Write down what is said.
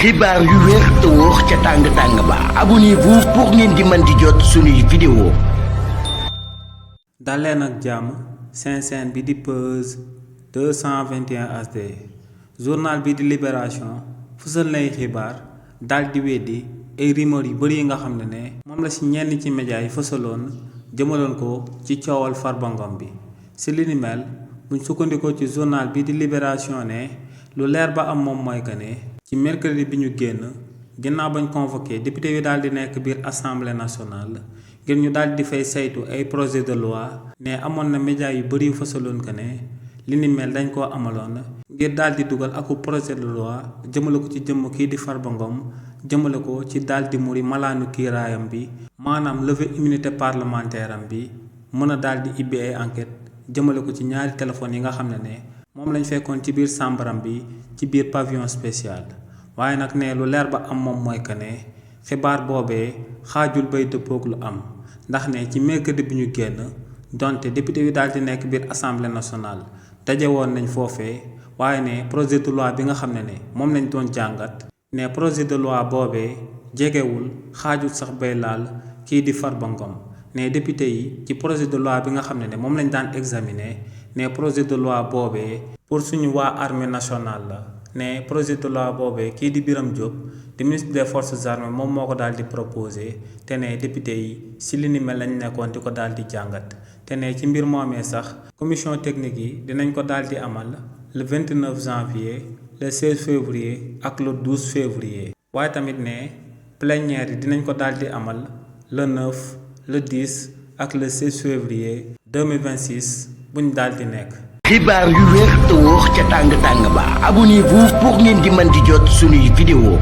xibaar yu wér te wóor ca tàng ba abonnez-vous pour ngeen di mën di jot suñuy vidéo. daleen ak jàmm seen chaîne bi di Buzz 221 HD journal bi di Libération fësal nay xibaar daal di weddi ay rumeur yu bari yi nga xam ne moom la ci ñenn ci média yi fësaloon jëmaloon ko ci coowal Farba Ngom bi ci li ni mel buñ sukkandikoo ci journal bi di Libération ne lu leer ba am moom mooy que ne ci mercredi bi ñu génn ginnaaw bañ convoqué député yi daal di nekk biir assemblée nationale ngir ñu daal di fay saytu ay projet de loi ne amoon na média yu bari yu fësaloon que ne li ni mel dañ koo amaloon ngir daal di dugal aku projet de loi jëmale ko ci jëmm kii di Farba Ngom jëmale ko ci daal di muri malaanu kiiraayam bi maanaam lever immunité parlementaire am bi mën a daal di ibbi ay enquête jëmale ko ci ñaari téléphones yi nga xam ne moom lañ fekkoon ci biir sàmbaram bi ci biir pavillon spécial waaye nag ne lu leer ba am moom mooy que ne xibaar boobee xaajul bay dëppoog lu am ndax ne ci mercredi bi ñu génn donte député yi daal di nekk biir assemblée nationale daje woon nañ foofee waaye ne projet de loi bi nga xam ne moom lañ doon jàngat ne projet de loi boobee jegewul xaajul sax bay laal kii di Farba Ngom ne député yi ci projet de loi bi nga xam ne moom lañ daan examiner ne projet de loi boobee pour suñu waa armée nationale la ne projet de loi boobee kii di Birame Diop di ministre des forces armées moom moo ko daal di proposé te ne député yi si li ni mel lañ nekkoon di ko daal di jàngat te ne ci mbir moomee sax commission technique yi dinañ ko daal di amal le 29 janvier le 16 février ak le 12 février waaye tamit ne plénière yi dinañ ko daal di amal le 9 le 10 ak le 16 février 2026 buñ daal di nekk. xibaar yu wér te wóor ca tàng ba abonnez-vous pour ngeen di mën di jot suñuy vidéo.